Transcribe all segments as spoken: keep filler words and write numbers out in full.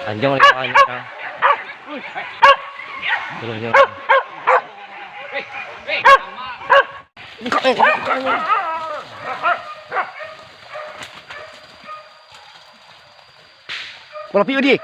Anjing lewat, anjing. Terus, anjing. Bola piu di.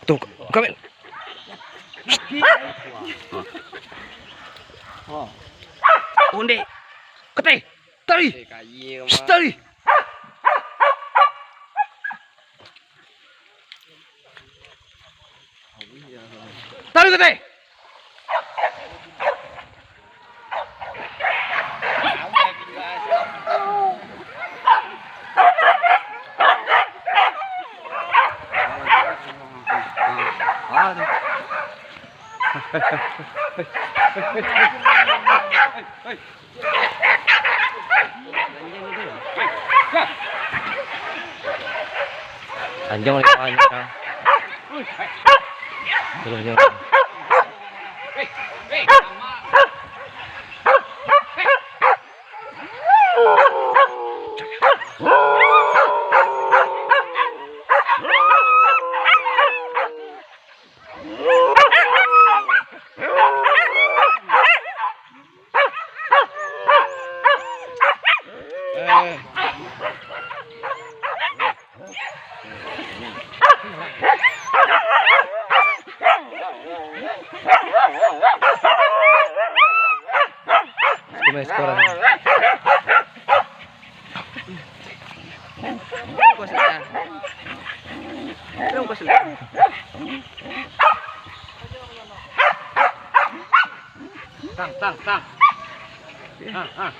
Tu, kami. Onde. Kete. Tari. Tari. Tari kete. Anjing lagi, anjing. Terus, anjing. Skor, skor. Tang, tang, tang. Tang, tang,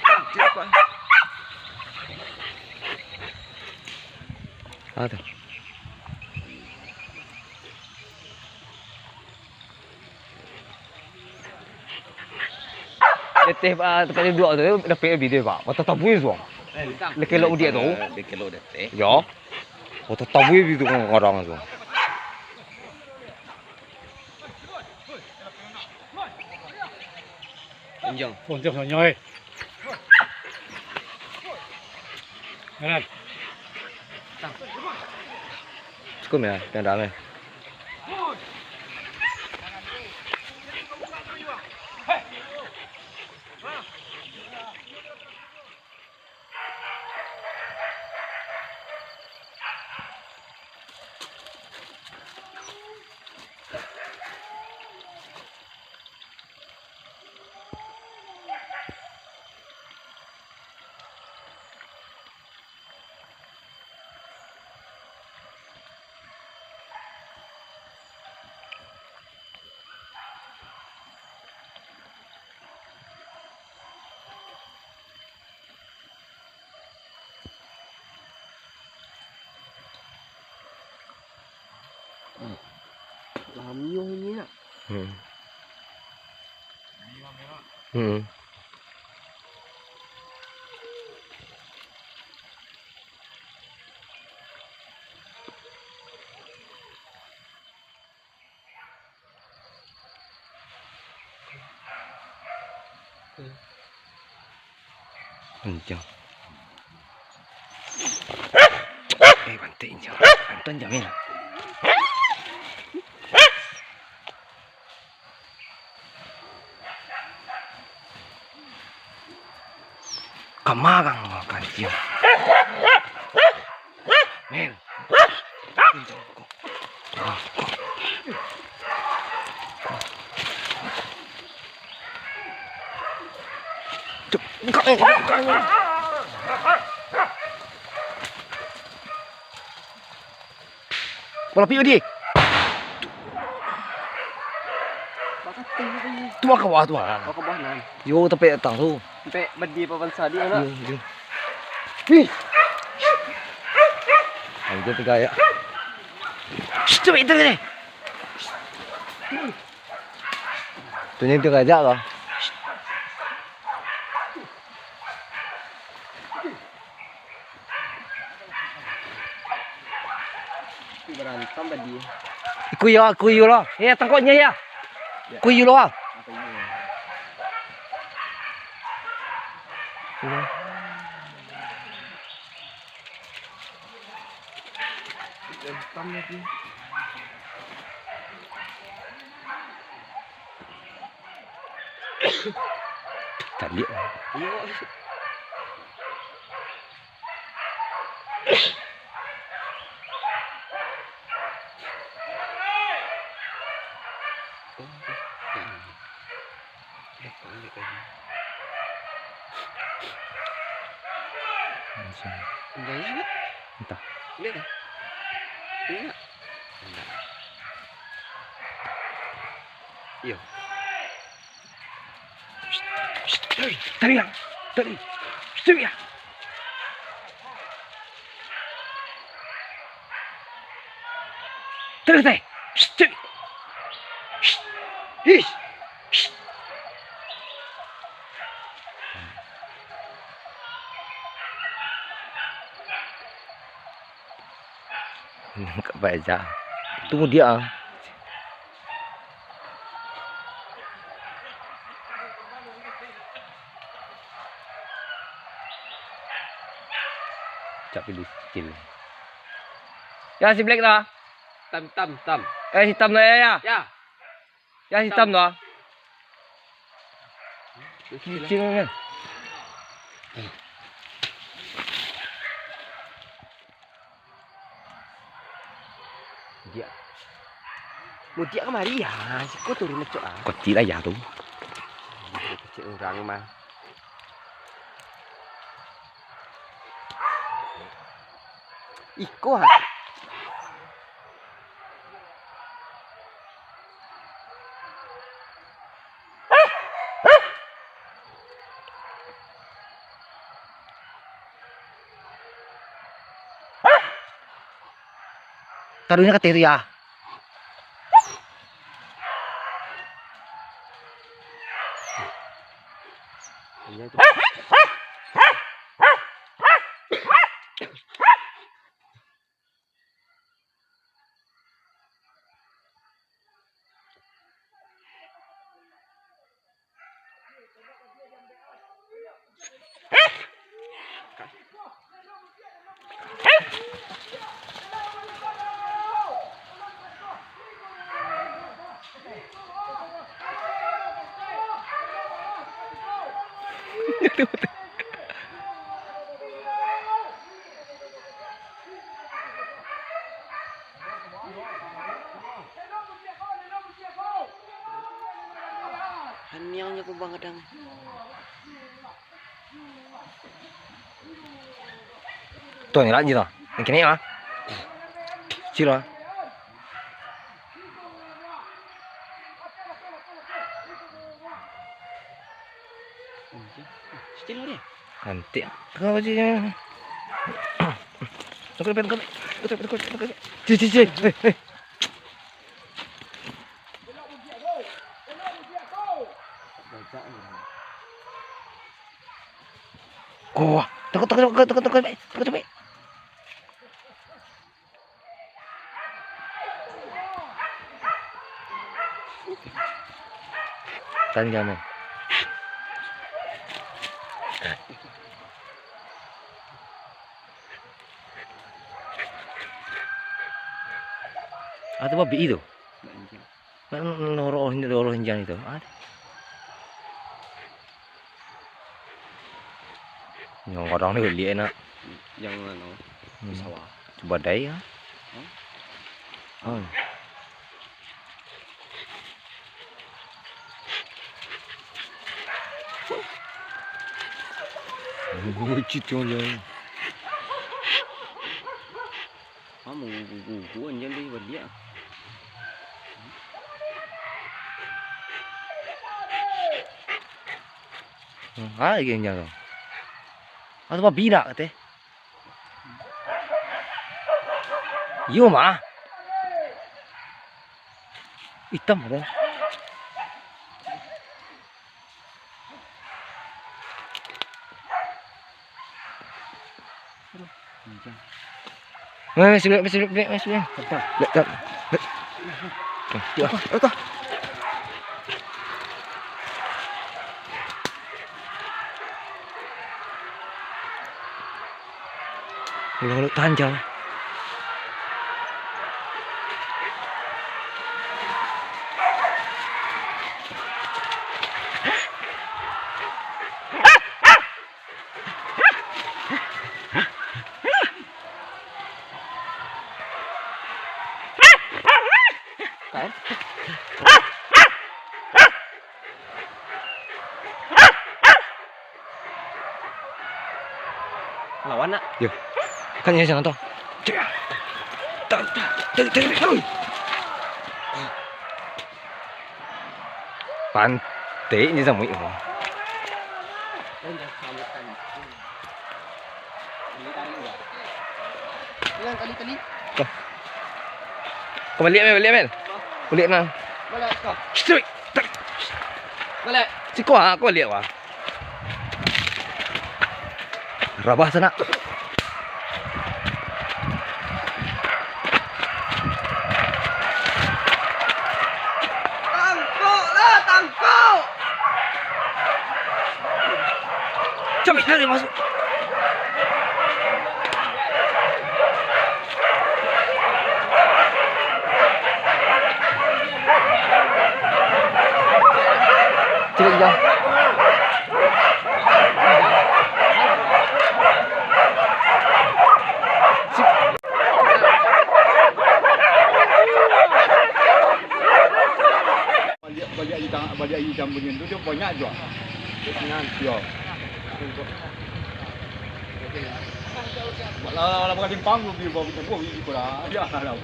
tang. Ah, tu. Deteh, ah, tempat dia duduk tu, dapek video, Pak. Mata tabui tu. Dekelok udiak tu. Dekelok deteh. Yo. Mata tabui tu kadang tu. Panjang. Panjang, panjang, eh. Jalan. Cukup ya, dah, dah, eh. Amio ini nak. Hmm. Hmm. Anjing. Eh, bantik, anjing. Anton Jamil. Kamarang, anjing. Mil. Cuk, buka, eh, buka, eh. Bola piu di. Bakateh apa ini? Tu ka bawah tu, ah. Oh, ka bawah nan. Yo, tapi datang tu. Sampai badi papan sadi, anak. Yo, yo. Ih. Ayo, tiga ya. Shh, tu, itu ni. Tu ni tu aja lah. Berantem tadi. Iku yo, iku yo lah. Eh, tangkoknyo ya. Iku yo lah. Apa ini? Iya. Berantem lagi. Tadi. Iya. Oh, ya. Langsung. Enggak ya, enggak? Entah. Enggak ya? Enggak. Enggak. Iyo. Tarik, tarik, tarik. Tarik, tarik. Ish. Nangkap baja. Tunggu dia, ah. Cak pilih skill. Ya, si Black tu, ah. Tam, tam, tam. Eh, si Tam tu, ya, ya. Ya. Ya, hitam tu, ah. Licin kan? Dia. Mudiak kamari ya, siko turun, cok, ah. Kocik lah ya tu. Kocik urang mah. Iko, ha. Taruihnya ka ateh tu, ya. Haniangnyo kumbang kadang. Tuh, ni lanjut lah. Yang kini lah. Kecil lah. Kecil lah dia. Nanti. Tengah bajunya. Tengok depan, tengok depan. Tengok depan, tengok depan. Cik, cik, cik. Hei, hei. Wah, takut, takut, takut, takut, takut, takut, takut. Tanjang, men. Ah, tu babi tu. Nak, nak, nak, noroh, noroh injang itu. Ah. Yang kadang ni baliak nak. Yang anu, Hmm. di sawah. Cuba dai ah. Hah? Oh. Bucit yang jauh. Ah, manggugu-gugu anjing tu baliak. Hmm, ah, lagi anjing tu. Ah, tu babi nak kata. Yo mah. Hitam ada. Meh, meh, sebelah, meh, sebelah, meh, sebelah. Apa? Lihat, lihat. Lihat. Tuh, tuh, tuh. Ulok-ulok tanjang. Kan? Lawan nak? Yo. Kan ya jangan tau. Tarik, tarik, tarik, tarik. Pantik ni sama itu. Kau baliak, Mel, baliak, Mel. Baliak, nah. Baliak, kau. Strike. Baliak. Siko ah, kau baliak, wah. Rabah sanak. Tangkok lah, tangkok! Cari, cari masuk. Cari, jauh. Baliak, baliak ikan, baliak ikan bunyi tu, dia banyak juo. Yo. Lah, lah, lah, bukan simpang tu, dia bawa, bawa, bawa, bawa, lah.